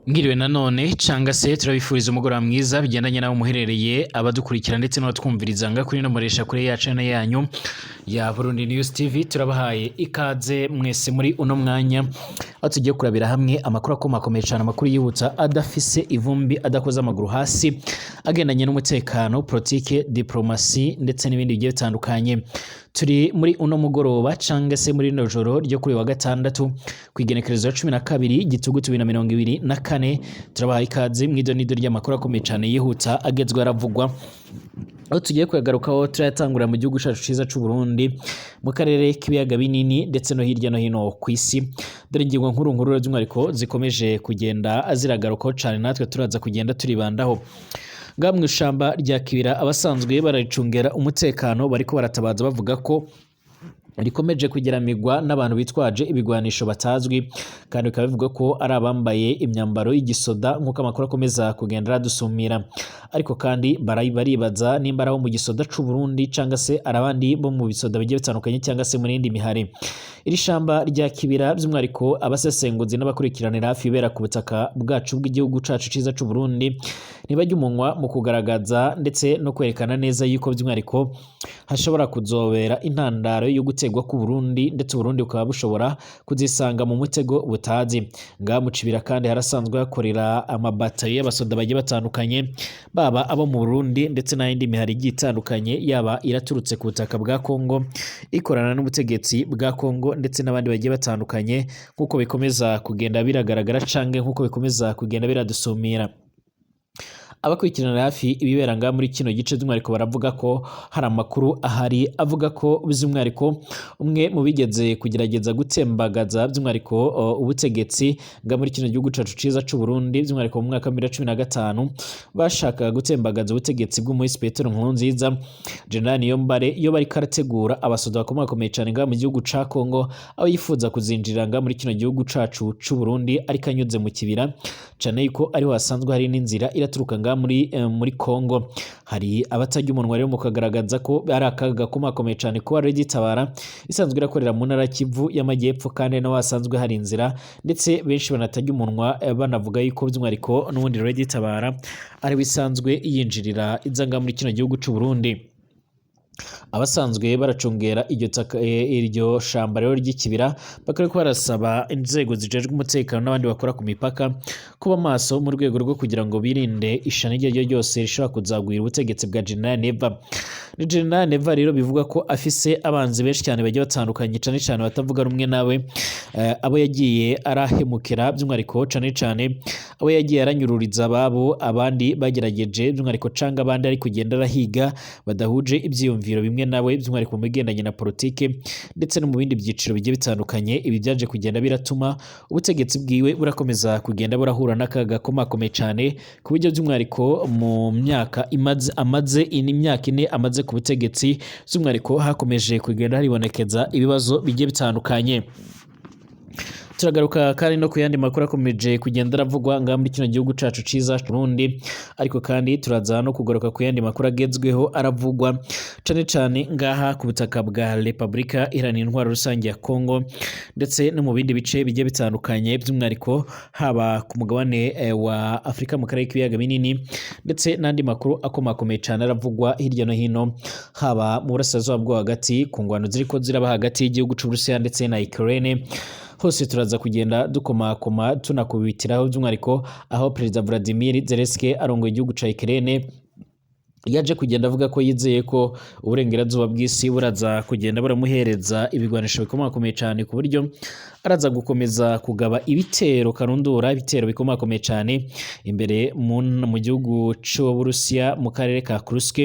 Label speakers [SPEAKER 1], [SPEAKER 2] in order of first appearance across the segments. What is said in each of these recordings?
[SPEAKER 1] Mwiriwe nanone canga se turabifuriza umugoroba mwiza bigendanye n'aho muherereye, abadukurikira ndetse n'abatwumviriza nga kuri no muresha kure yacu na yanyu ya Burundi News TV. Turabahaye ikaze mwese muri uno mwanya aho tugiye kurabira hamwe amakuru akomakomeye cyane, amakuru yibutsa adafise ivumbi, adakoze amaguru hasi, agendanye n'umutekano, politike, diplomasi ndetse n'ibindi bigiye bitandukanye. Turi muri uno mugoroba canga se muri rino joro ryo kuri wa gatandatu ku igenekerezo ya 12 Gitugutu 2024. Turabahaye ikaze mw'idonido ry'amakuru akomeye cyane yihuta agezwe aravugwa, aho tugiye kuyagarukaho. Turayatangurira mu gihugu cyacu cyiza cy'u Burundi, mu karere k'ibiyaga binini ndetse no hirya no hino ku isi. Dore ingingo nkuru nkuru by'umwihariko zikomeje kugenda ziragarukaho cyane, natwe turaza kugenda turibandaho. Ngaha mu ishamba rya Kibira, abasanzwe bararicungera umutekano bariko baratabaza bavuga ko rikomeje kugeramigwa n'abantu bitwaje ibigwanisho batazwi, kandi bikaba bivugwa ko ari abambaye imyambaro y'igisoda, nk'uko amakuru akomeza kugenda aradusumira. Ariko kandi baribaza nimba ari abo mu gisoda c'u Burundi canga se ari abandi bo mu bisoda bigiye bitandukanye cyangwa se mu yindi mihari. Iri shamba rya Kibira, by'umwihariko abasesenguzi n'abakurikiranira hafi ibera ku butaka bwacu bw'igihugu cacu ciza c'u Burundi, ntibajya umunwa mu kugaragaza ndetse no kwerekana neza yuko by'umwihariko hashobora kuzobera intandaro yo gutegwa ku Burundi, ndetse Burundi bukaba bushobora kuzisanga mu mutego butazi. Ngaha mu Cibira kandi harasanzwe hakorera amabatayo y'abasoda bagiye batandukanye, baba abo mu Burundi ndetse n'ayindi mihari igiye itandukanye, yaba iraturutse ku butaka bwa Kongo ikorana n'ubutegetsi bwa Kongo ndetse n'abandi bagiye batandukanye, nk'uko bikomeza kugenda biragaragara canke nk'uko bikomeza kugenda biradusumira. Abakurikirana hafi ibibera ngaha muri kino gice by'umwihariko baravuga ko hari amakuru ahari avuga ko by'umwihariko umwe mu bigeze kugerageza gutembagaza by'umwihariko ubutegetsi ngaha muri kino gihugu cacu ciza c'u Burundi, by'umwihariko mu mwaka wa 2015 bashakaga gutembagaza ubutegetsi bw'umuhisi Petero Nkurunziza, General Niyombare, iyo bariko arategura abasoda bakomakomeye cane ngaha mu gihugu ca Kongo, aho yifuza kuzinjira ngaha muri kino gihugu cacu c'u Burundi ariko anyuze mu Kibira, cane yuko ariho hasanzwe hari n'inzira iraturuka ngaha muri Kongo. Hari abatarya umunwa rero mu kagaragaza ko ari akaga gakomakomeye cane kuba RED Tabara isanzwe irakorera mu ntara Kivu y'Amajyepfo, kandi naho hasanzwe hari inzira, ndetse benshi banatarya umunwa banavuga yuko by'umwihariko n'ubundi RED Tabara ari isanzwe yinjirira iza ngaha muri kino gihugu c'u Burundi. Abasanzwe baracungera iryo taka, iryo shamba rero ry'Ikibira bakaba bariko barasaba inzego zijejwe umutekano n'abandi bakora ku mipaka kuba maso mu rwego rwo kugira ngo birinde ishano iryo ariryo ryose rishobora kuzagwira ubutegetsi bwa General Neva. Ni General Neva rero bivuga ko afise abanzi benshi cyane bagiye batandukanye, cane cane batavuga rumwe nawe, abo yagiye arahemukira by'umwihariko, cane cane abo yagiye aranyururiza ababo, abandi bagerageje by'umwihariko canga abandi ari kugenda arahiga badahuje ivyiyumviro bimwe nawe, by'umwihariko mu bigendanye na politike ndetse no mu bindi byiciro bigiye bitandukanye. Ibi byaje kugenda biratuma ubutegetsi bwiwe burakomeza kugenda burahura n'akaga gakomakomeye cane, ku buryo by'umwihariko mu myaka imaze amaze imyaka 4 amaze ku butegetsi, by'umwihariko hakomeje kugenda haribonekeza ibibazo bigiye bitandukanye. Turagaruka kandi no ku yandi makuru akomeje kugenda aravugwa ngaha muri kino gihugu cacu ciza Burundi, ariko kandi turaza no kugaruka ku yandi makuru agezweho aravugwa cane cane ngaha ku butaka bwa Republika Iharanira Intwaro Rusange ya Kongo ndetse no mu bindi bice bigiye bitandukanye, by'umwihariko haba ku mugabane wa Afurika, mu karere k'ibiyaga binini, ndetse n'andi makuru akomakomeye cane aravugwa hirya no hino, haba mu burasirazuba bwo hagati ku ngwano ziriko ziraba hagati y'igihugu c'Uburusiya ndetse na Ukraine. Hose turaza kugenda dukomakoma, tunakubitiraho by'umwihariko aho Perezida Vladimir Zelensky arongoye igihugu ca Ukraine yaje kugenda avuga ko yizeye ko uburengerazuba bw'isi buraza kugenda buramuhereza ibigwanisho bikomakomeye cyane, ku buryo araza gukomeza kugaba ibitero karundura, ibitero bikomakomeye cyane imbere mu gihugu c'Uburusiya mu karere ka Kursk,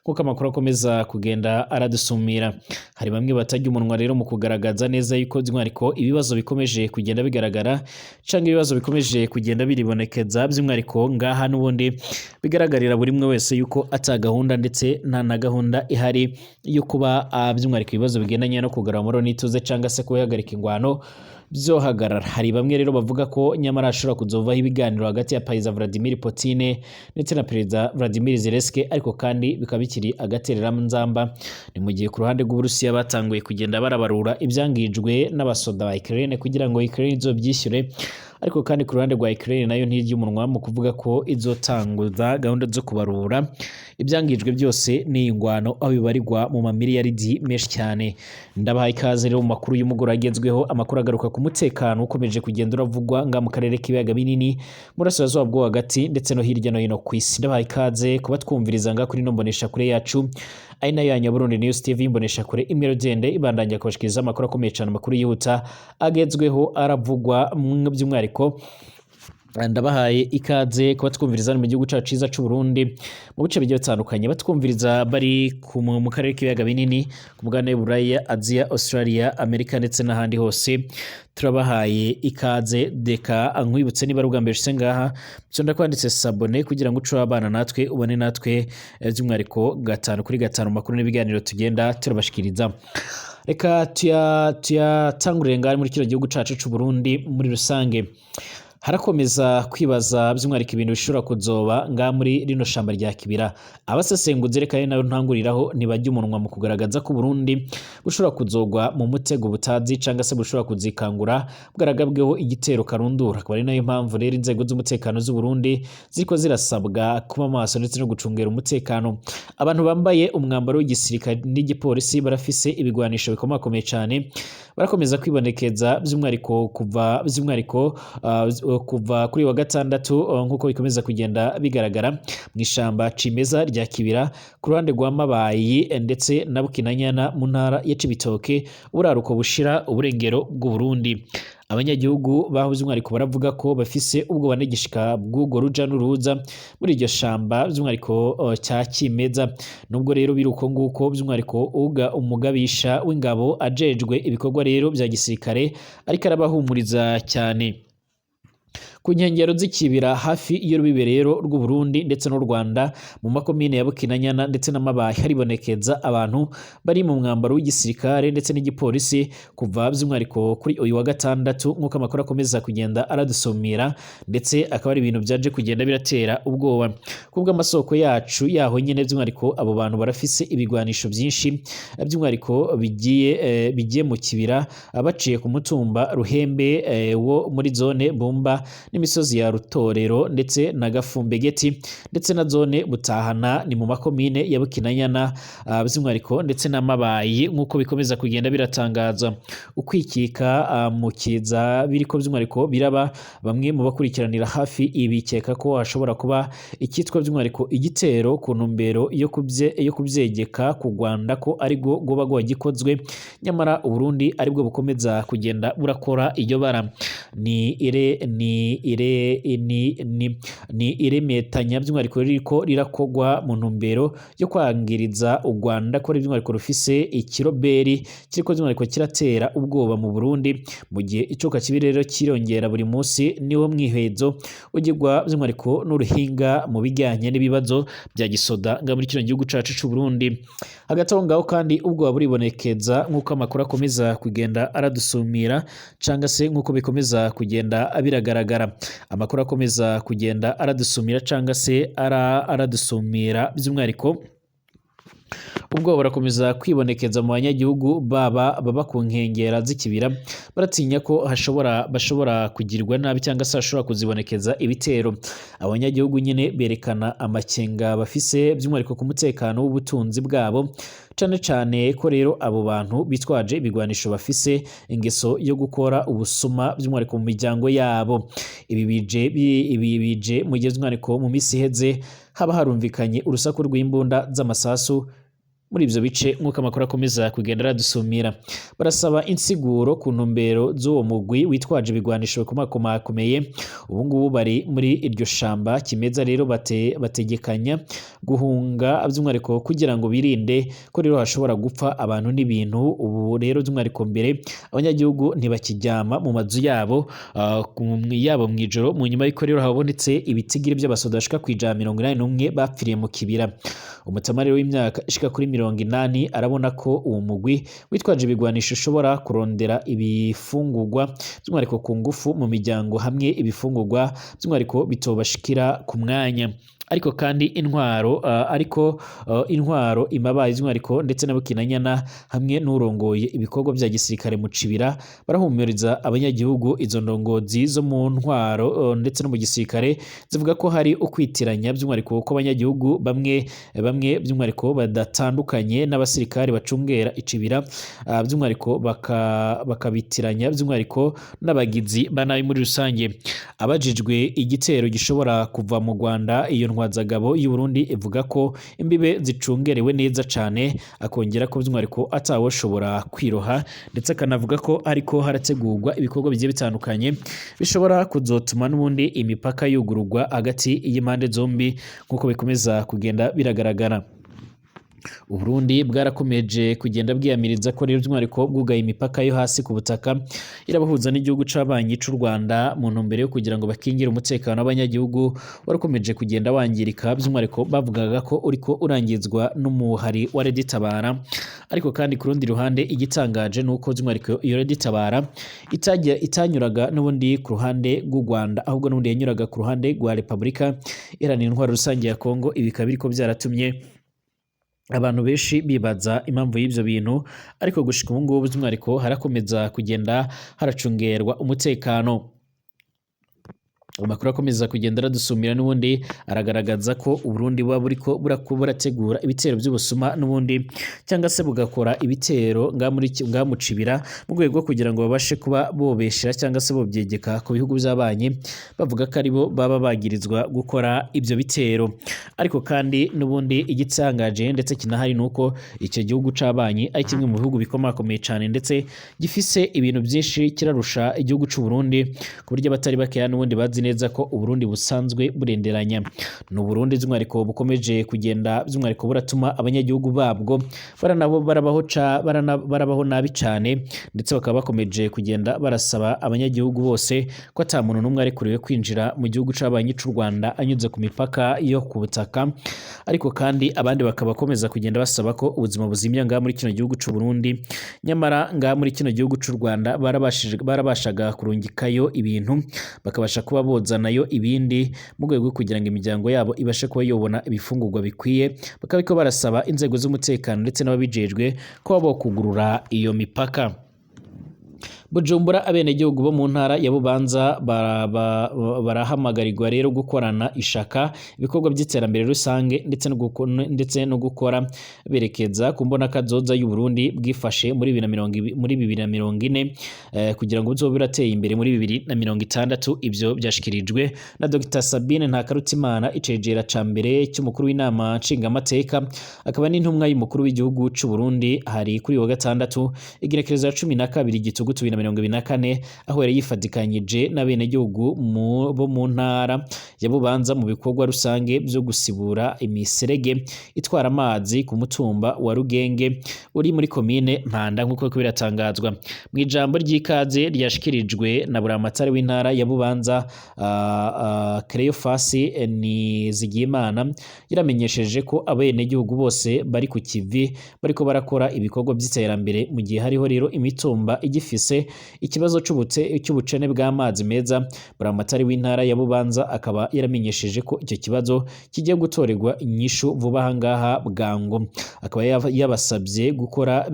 [SPEAKER 1] nk'uko amakuru akomeza kugenda aradusumira. Hari bamwe batarya umunwa rero mu kugaragaza neza yuko by'umwihariko ibibazo bikomeje kugenda bigaragara canke ibibazo bikomeje kugenda biribonekeza by'umwihariko ngaha n'ubundi bigaragarira buri umwe wese yuko ata gahunda ndetse nta na gahunda ihari yo kuba by'umwihariko ibibazo bigendanye no kugarura amahoro n'ituze cyangwa se kubihagarika ingwano byohagarara. Hari bamwe rero bavuga ko nyamara hashobora kuzovaho ibiganiro hagati ya Perezida Vladimir Putin ndetse na Perezida Vladimir Zelensky, ariko kandi bikaba bikiri agatereranzamba. Ni mu gihe ku ruhande rw'Uburusiya batanguye kugenda barabarura ibyangijwe n'abasoda ba Ukraine kugira ngo Ukraine izobyishyure. Ariko kandi ku ruhande rwa Ukraine nayo ntirya umunwa mu kuvuga ko izotanguza gahunda zo kubarura ibyangijwe byose n'iyi ngwano, aho bibarirwa mu mamiliyaridi menshi cyane. Ndabahaye ikaze rero mu makuru y'umugoroba agezweho, amakuru agaruka ku mutekano ukomeje kugenda uravugwa nga mu karere k'ibiyaga binini, burasirazuba bwo hagati ndetse no hirya no hino ku isi. Ndabahaye ikaze kuba twumviriza nga kuri ino mbonesha kure yacu ari nayo yanyu Burundi News TV, imbonesha kure imwe rugende ibandanya kubashikiriza amakuru akomeye cyane, amakuru yihuta agezweho aravugwa by'umwihariko. Ndabahaye ikaze kuba twumviriza mu gihugu cyacu cyiza cy'u Burundi mu bice bigiye bitandukanye, batwumviriza bari mu karere k'ibiyaga binini, ku mugabane w'Uburaya, Aziya, Australia, Amerika ndetse n'ahandi hose, turabahaye ikaze. Reka nkwibutse, niba ari ubwa mbere ushitse ngaha, conda kwanditse s'abonner kugira ngo uce abana natwe, ubone natwe by'umwihariko gatanu kuri gatanu makuru n'ibiganiro tugenda turabashikiriza. Reka tuyatangurire ngaha muri kino gihugu cyacu cy'u Burundi. Muri rusange harakomeza kwibaza by'umwihariko ibintu bishobora kuzoba ngaha muri rino shamba rya Kibira. Abasesenguzi, reka ari nayo ntanguriraho, ntibajya umunwa mu kugaragaza ko Burundi bushobora kuzogwa mu mutego butazi cyangwa se bushobora kuzikangura bwaragabweho igitero karundura. Akaba ari nayo mpamvu rero inzego z'umutekano z'u Burundi ziriko zirasabwa kuba maso ndetse no gucungera umutekano. Abantu bambaye umwambaro w'igisirikare n'igipolisi barafise ibigwanisho bikomakomeye cyane, barakomeza kwibonekeza by'umwihariko kuva kuri wa gatandatu, nk'uko bikomeza kugenda bigaragara mu ishamba cimeza rya Kibira ku ruhande rwa Mabayi ndetse na Bukinanyana mu ntara ya Cibitoke, uburaruko bushira uburengero bw'u Burundi. Abanyagihugu baho by'umwihariko baravuga ko bafise ubwoba n'igishika bw'urwo ruja n'uruza muri iryo shamba by'umwihariko cya kimeza. Nubwo rero biri uko nguko, by'umwihariko uga umugabisha w'ingabo ajejwe ibikorwa rero bya gisirikare ariko arabahumuriza cyane. Ku nkengero z'ikibira hafi y'urubibe rero rw'u Burundi ndetse n'u Rwanda, mu makomine ya Bukinanyana ndetse na Mabayi, haribonekeza abantu bari mu mwambaro w'igisirikare ndetse n'igipolisi kuva by'umwihariko kuri uyu wa gatandatu, nk'uko amakuru akomeza kugenda aradusumira, ndetse akaba ari ibintu byaje kugenda biratera ubwoba. Kubw'amasoko yacu yaho nyine, by'umwihariko abo bantu barafise ibigwanisho byinshi by'umwihariko bigiye mu kibira baciye ku mutumba Ruhembe wo muri zone Bumba n'imisozi ya Rutorero ndetse na Gafumbegeti ndetse na zone Butahana, ni mu makomine ya Bukinanyana by'umwihariko ndetse na Mabayi, nk'uko bikomeza kugenda biratangaza. Ukwikika mu kiza biriko by'umwihariko biraba, bamwe mu bakurikiranira hafi ibikeka ko hashobora kuba icyitwa by'umwihariko igitero ku ntumbero yo kubyegeka ku Rwanda ko aribwo rwoba rwagikozwe, nyamara Uburundi aribwo bukomeza kugenda burakora iyo bara. Ni ire ni ire ni ni ni iremetanya by'umwihariko ririko rirakogwa mu ntumbero yo kwangiriza u Rwanda ko by'umwihariko rufise ikiroberi kiriko by'umwihariko kiratera ubwoba mu Burundi, mu gihe icuka kibi rero kirongera buri munsi. Niwo mwihezo ugirwa by'umwihariko n'uruhinga mu bijyanye n'ibibazo bya gisoda nga muri kino gihugu cacu c'u Burundi. Hagati aho ngaho kandi ubwoba buribonekeza, nk'uko amakuru akomeza kugenda aradusumira canga se nk'uko bikomeza kugenda biragaragara. Amakuru akomeza kugenda aradusumira canga se aradusumira by'umwihariko ubwoba burakomeza kwibonekeza mu banyagihugu baba baba ku nkengera z'ikibira, baratinya ko bashobora kugirwa nabi cyangwa se hashobora kuzibonekeza ibitero. Abanyagihugu nyine berekana amakenga bafise by'umwihariko ku mutekano w'ubutunzi bwabo, cane cane ko rero abo bantu bitwaje ibigwanisho bafise ingeso yo gukora ubusuma by'umwihariko mu miryango yabo. Ibi bije mu gihe by'umwihariko mu misi iheze haba harumvikanye urusaku rw'imbunda z'amasasu muri ivyo bice, nk'uko amakuru akomeza kugenda aradusumira. Barasaba insiguro ku ntumbero z'uwo mugwi witwaje ibigwanisho bikomakomakomeye ubu ngubu bari muri iryo shamba kimeza. Rero bategekanya guhunga by'umwihariko kugira ngo birinde ko rero hashobora gupfa abantu n'ibintu. Ubu rero by'umwihariko mbere abanyagihugu ntibakiryama mu mazu yabo yabo mw'ijoro, mu nyuma y'uko rero habonetse ibitigiri by'abasoda bashika kw'ijana 81 bapfiriye mu kibira. Umutama rero w'imyaka ishika kuri 80 arabona ko uwo mugwi witwaje ibigwanisho ushobora kurondera ibifungurwa by'umwihariko ku ngufu mu miryango, hamwe ibifungurwa by'umwihariko bitobashikira ku mwanya. Ariko kandi intwaro ariko intwaro imabaye by'umwihariko ndetse na Bukinanyana hamwe n'urongoye ibikorwa bya gisirikare mu Cibira barahumuriza abanyagihugu. Izo ndongozi zo mu ntwaro ndetse no mu gisirikare zivuga ko hari ukwitiranya by'umwihariko ko abanyagihugu bamwe bamwe by'umwihariko badatandukanye n'abasirikare bacungera icibira, by'umwihariko bakabitiranya by'umwihariko n'abagizi ba nabi muri rusange. Abajijwe igitero gishobora kuva mu Rwanda, iyo ntwazagabo y'u Burundi ivuga ko imbibe zicungerewe neza cane, akongera ko by'umwihariko atawoshobora kwiroha, ndetse akanavuga ko ariko harategurwa ibikorwa bigiye bitandukanye bishobora kuzotuma n'ubundi imipaka yugururwa hagati y'impande zombi nk'uko bikomeza kugenda biragaragara. Uburundi bwarakomeje kugenda bwiyamiriza ko rero by'umwihariko bwugaye imipaka yo hasi ku butaka irabahuza n'igihugu c'abanyi c'u Rwanda mu ntumbero yo kugira ngo bakingire umutekano w'abanyagihugu warakomeje kugenda wangirika, by'umwihariko bavugaga ko uriko urangizwa n'umuhari wa Red Tabara. Ariko kandi ku rundi ruhande igitangaje nuko by'umwihariko iyo Red Tabara itanyuraga n'ubundi ku ruhande rw'u Rwanda, ahubwo n'ubundi yanyuraga ku ruhande rwa Repubulika Iharanira Intwaro Rusange ya Kongo. Ibi bikaba biriko byaratumye abantu benshi bibaza impamvu y'ivyo bintu, ariko gushika ubu ngubu by'umwihariko harakomeza kugenda haracungerwa umutekano. Amakuru akomeza kugenda aradusumira n'ubundi aragaragaza ko Uburundi buba buriko burategura ibitero by'ubusuma n'ubundi, cyangwa se bugakora ibitero nga mu Cibira mu rwego rwo kugira ngo babashe kuba bobeshera cyangwa se bobyegeka ku bihugu by'abanyi, bavuga ko aribo baba bagirizwa gukora ibyo bitero. Ariko kandi n'ubundi igitangaje ndetse kinahari nuko icyo gihugu c'abanyi ari kimwe mu bihugu bikomakomeye cane ndetse gifise ibintu byinshi kirarusha igihugu c'u Burundi, ku buryo abatari bakeya n'ubundi bazi neza ko Uburundi busanzwe burenderanya. Ni Uburundi by'umwihariko bukomeje kugenda by'umwihariko buratuma abanyagihugu babwo barabaho nabi cane, ndetse bakaba bakomeje kugenda barasaba abanyagihugu bose ko ata muntu n'umwe arekuriwe kwinjira mu gihugu c'abanyi c'u Rwanda anyuze ku mipaka yo ku butaka. Ariko kandi abandi bakaba bakomeza kugenda basaba ko ubuzima buzimya ngaha muri kino gihugu c'u Burundi, nyamara ngaha muri kino gihugu c'u Rwanda barabashaga kurungikayo ibintu, bakabasha kuba bozanayo ibindi mu rwego rwo kugira ngo imiryango yabo ibashe kuba yobona ibifungurwa bikwiye. Bakaba bariko barasaba inzego z'umutekano ndetse n'ababijejwe ko bokugurura iyo mipaka. Bujumbura, abenegihugu bo mu ntara ya Bubanza barahamagarirwa rero gukorana ishaka ibikorwa by'iterambere rusange ndetse no gukora berekeza ku mbonakazoza y'u Burundi bwifashe muri 2040, kugira ngo buzobe burateye imbere muri 2060. Ivyo byashikirijwe na Dr Sabine Ntakarutimana, icegera ca mbere cy'umukuru w'inama nshingamateka akaba n'intumwa y'umukuru w'igihugu c'u Burundi. Hari kuri wa gatandatu igenekerezo ya 12 Gitugutu 2024, aho yari yifatikanyije n'abenegihugu bo mu ntara ya Bubanza mu bikorwa rusange byo gusibura imiserege itwara amazi ku mutumba wa Rugenge uri muri komine Mpanda, nk'uko biriko biratangazwa mu ijambo ry'ikaze ryashikirijwe na buramatari w'intara ya Bubanza, Cleophas Nizigiyimana. Yaramenyesheje ko abenegihugu bose bari ku kivi bariko barakora ibikorwa by'iterambere, mu gihe hariho rero imitumba igifise ikibazo cy'ubukene bw'amazi meza. Buramatari w'intara ya Bubanza akaba yaramenyesheje ko icyo kibazo kigiye gutorerwa inyishu vuba aha ngaha bwangu, akaba yabasabye gukora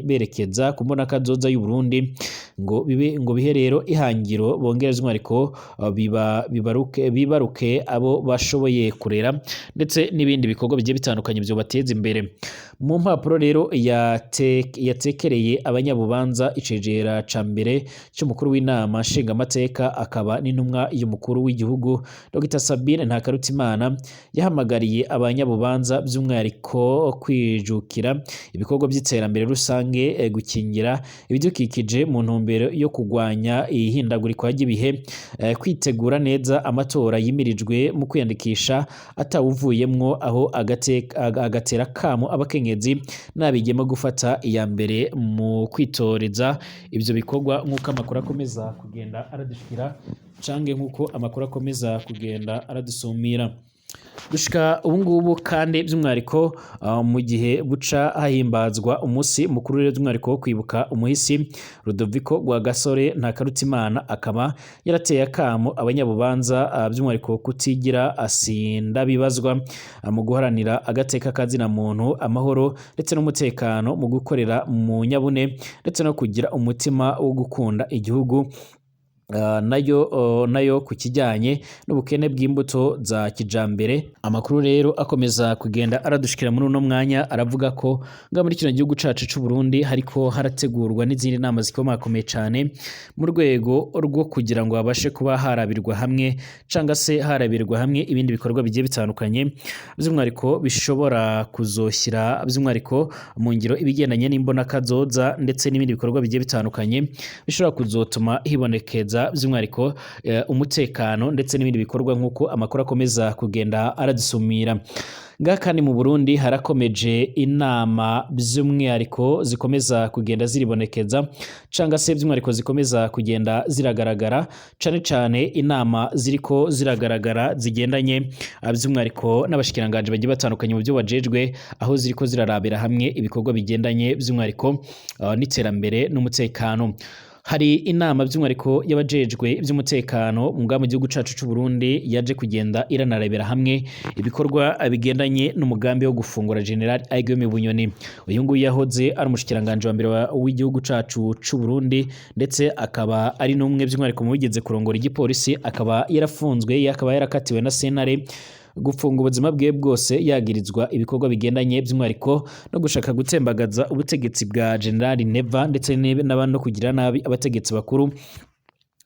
[SPEAKER 1] berekeza ku mbonakazoza y'u Burundi ngo bibe, ngo bihe rero ihangiro bongere by'umwihariko bibaruke abo bashoboye kurera, ndetse n'ibindi bikorwa bigiye bitandukanye byobateza imbere. Mu mpapuro rero yatekereye abanyabubanza, icegera ca mbere cy'umukuru w'inama nshingamateka akaba n'intumwa y'umukuru w'igihugu Dr Sabine Ntakarutimana yahamagariye abanyabubanza by'umwihariko kwijukira ibikorwa by'iterambere rusange, gukingira ibidukikije mu ntumbero yo kugwanya ihindagurika ry'ibihe, kwitegura neza amatora yimirijwe mu kwiyandikisha atawuvuyemwo, aho agatera kamo abakenyezi n'abigeme gufata iya mbere mu kwitoreza ivyo bikorwa, nk'uko amakuru akomeza kugenda aradushikira canke nk'uko amakuru akomeza kugenda aradusumira. Gushika ubungubu kandi by'umwihariko mu gihe buca hahimbazwa umunsi mukuru rero by'umwihariko wo kwibuka umuhisi Rudoviko Rwagasore Ntakarutimana, akaba yarateye akamo abanyabubanza by'umwihariko kutigira sindabibazwa mu guharanira agateka kazina muntu, amahoro ndetse n'umutekano, mu gukorera mu nyabune ndetse no kugira umutima wo gukunda igihugu. Nayo ku kijyanye n'ubukene bw'imbuto za kijambere, amakuru rero akomeza kugenda aradushikira muri uno mwanya aravuga ko nga muri kino gihugu cacu c'u Burundi hariko harategurwa n'izindi nama zikomakomeye cane mu rwego rwo kugira ngo habashe kuba harabirwa hamwe canga se harabirwa hamwe ibindi bikorwa bigiye bitandukanye, by'umwihariko bishobora kuzoshyira by'umwihariko mu ngiro ibigendanye n'imbonakazoza ndetse n'ibindi bikorwa bigiye bitandukanye bishobora kuzotuma hibonekeza by'umwihariko umutekano ndetse n'ibindi bikorwa, nk'uko amakuru akomeza kugenda aradusumira. Ngaha kandi mu Burundi harakomeje inama by'umwihariko zikomeza kugenda ziribonekeza canga se by'umwihariko zikomeza kugenda ziragaragara, cane cane inama ziriko ziragaragara zigendanye by'umwihariko n'abashikiranganje bagiye batandukanye mu byo bajejwe, aho ziriko zirarabira hamwe ibikorwa bigendanye by'umwihariko n'iterambere n'umutekano. Hari inama by'umwihariko y'abajejwe iby'umutekano mu gihugu cacu c'u Burundi yaje kugenda iranarebera hamwe ibikorwa bigendanye n'umugambi wo gufungura General Guillaume Bunyoni. Uyu nguyu yahoze ari umushikiranganje wa mbere w'igihugu cacu c'u Burundi, ndetse akaba ari n'umwe by'umwihariko mu bigeze kurongora igipolisi, akaba yarafunzwe, akaba yarakatiwe na sentare gufunga ubuzima bwe bwose, yagirizwa ibikorwa bigendanye by'umwihariko no gushaka gutembagaza ubutegetsi bwa General Neva ndetse no kugira nabi abategetsi bakuru.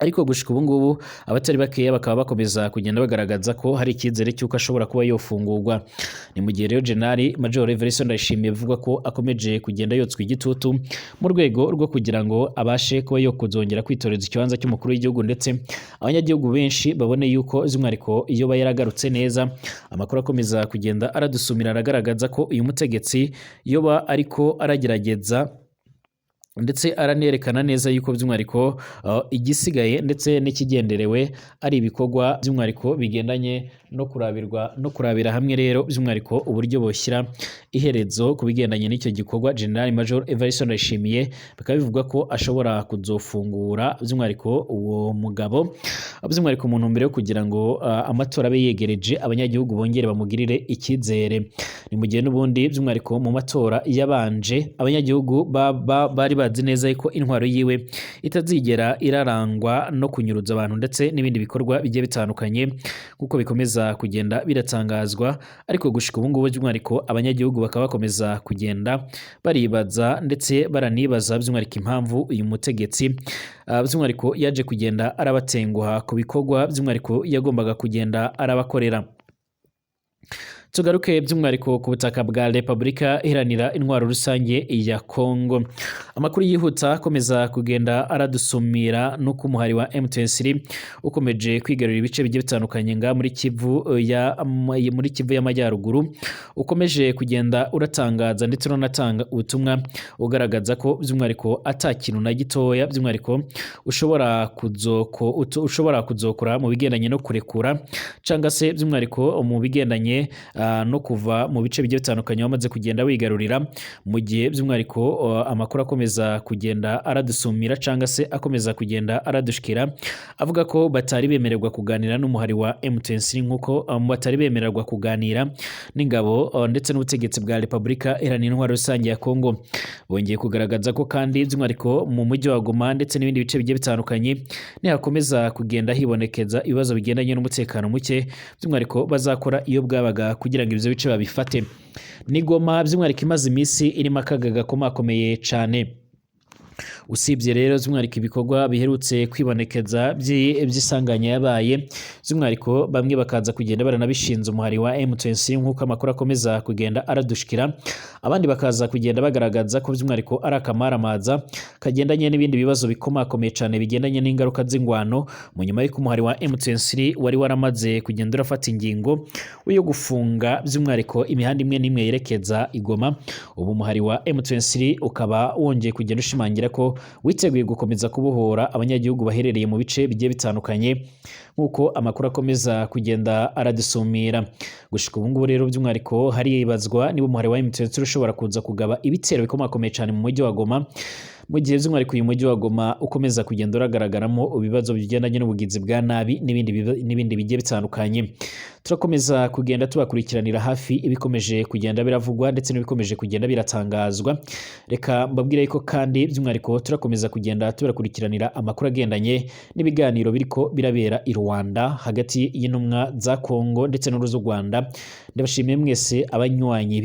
[SPEAKER 1] Ariko gushika ubu ngubu abatari bakeya bakaba bakomeza kugenda bagaragaza ko hari icyizere cy'uko ashobora kuba yofungurwa. Ni mu gihe rero General Major Evariste Ndayishimiye bivugwa ko akomeje kugenda yotswa igitutu mu rwego rwo kugira ngo abashe kuba yokuzongera kwitoreza ikibanza cy'umukuru w'igihugu, ndetse abanyagihugu benshi babone yuko by'umwihariko iyo ba yaragarutse neza. Amakuru akomeza kugenda aradusumira aragaragaza ko uyu mutegetsi yoba ariko aragerageza ndetse aranerekana neza yuko by'umwihariko igisigaye ndetse n'ikigenderewe ari ibikorwa by'umwihariko bigendanye no kurabirwa no kurabira hamwe rero by'umwihariko uburyo boshyira iherezo ku bigendanye n'icyo gikorwa. General Major Evariste Ndayishimiye bikaba bivugwa ko ashobora kuzofungura by'umwihariko uwo mugabo, by'umwihariko mu ntumbero yo kugira ngo amatora abe yegereje, abanyagihugu bongere bamugirire icyizere. Ni mu gihe n'ubundi by'umwihariko mu matora yabanje abanyagihugu bari bazi neza ko intwaro yiwe itazigera irarangwa no kunyuruza abantu ndetse n'ibindi bikorwa bigiye bitandukanye, kuko bikomeza kugenda biratangazwa. Ariko gushika ubu ngubu by'umwihariko abanyagihugu bakaba bakomeza kugenda baribaza ndetse baranibaza by'umwihariko impamvu uyu mutegetsi by'umwihariko yaje kugenda arabatenguha ku bikorwa by'umwihariko yagombaga kugenda arabakorera. Tugaruke by'umwihariko ku butaka bwa Repubulika Iharanira Intwaro Rusange ya Kongo. Amakuru yihuta akomeza kugenda aradusumira nuko umuhari wa M23 ukomeje kwigarurira ibice bigiye bitandukanye nga muri Kivu y'Amajyaruguru, ukomeje kugenda uratangaza ndetse uranatanga ubutumwa ugaragaza ko by'umwihariko ata kintu na gitoya by'umwihariko ushobora kuzokora mu bigendanye no kurekura canga se by'umwihariko mu bigendanye no kuva mu bice bigiye bitandukanye wamaze kugenda wigarurira. Mu gihe by'umwihariko amakuru akomeza kugenda aradusumira canga se akomeza kugenda aradushikira avuga ko batari bemererwa kuganira n'umuhari wa M23, nkuko batari bemererwa kuganira n'ingabo ndetse n'ubutegetsi bwa Repubulika Iharanira Intwaro Rusange ya Kongo. Bongeye kugaragaza ko kandi by'umwihariko mu mujyi wa Goma ndetse n'ibindi bice bigiye bitandukanye nihakomeza kugenda hibonekeza ibibazo bigendanye n'umutekano muke, by'umwihariko bazakora iyo bwabaga kugira ngo ibyo bice babifate. Ni Goma by'umwihariko imaze iminsi irimo akaga gakomakomeye cane. Usibye rero by'umwihariko ibikorwa biherutse kwibonekeza by'isanganya yabaye, by'umwihariko bamwe bakaza kugenda baranabishinze umuhari wa M23 nk'uko amakuru akomeza kugenda aradushikira, abandi bakaza kugenda bagaragaza ko by'umwihariko ari akamaramaza kagendanye n'ibindi bibazo bikomakomeye cane bigendanye n'ingaruka z'ingwano, mu nyuma y'uko umuhari wa M23 wari waramaze kugenda urafata ingingo yo gufunga by'umwihariko imihanda imwe n'imwe yerekeza i Goma. Ubu umuhari wa M23 ukaba wongeye kugenda ushimangira ko yuko witeguye gukomeza kubohora abanyagihugu baherereye mu bice bigiye bitandukanye, nk'uko amakuru akomeza kugenda aradusumira. Gushika ubu ngubu rero, by'umwihariko haribazwa niba umuhari wa M23 ushobora kuza kugaba ibitero bikomakomeye cyane mu mujyi wa Goma, mu gihe by'umwihariko uyu mujyi wa Goma ukomeza kugenda uragaragaramo ibibazo bigendanye n'ubugizi bwa nabi n'ibindi bigiye bitandukanye. Turakomeza kugenda tubakurikiranira hafi ibikomeje kugenda biravugwa ndetse n'ibikomeje kugenda biratangazwa. Reka mbabwire ko kandi by'umwihariko turakomeza kugenda tubakurikiranira amakuru agendanye n'ibiganiro biriko birabera i Rwanda hagati y'intumwa za Kongo ndetse n'uruz'u Rwanda. Ndabashimiye mwese abanywanyi.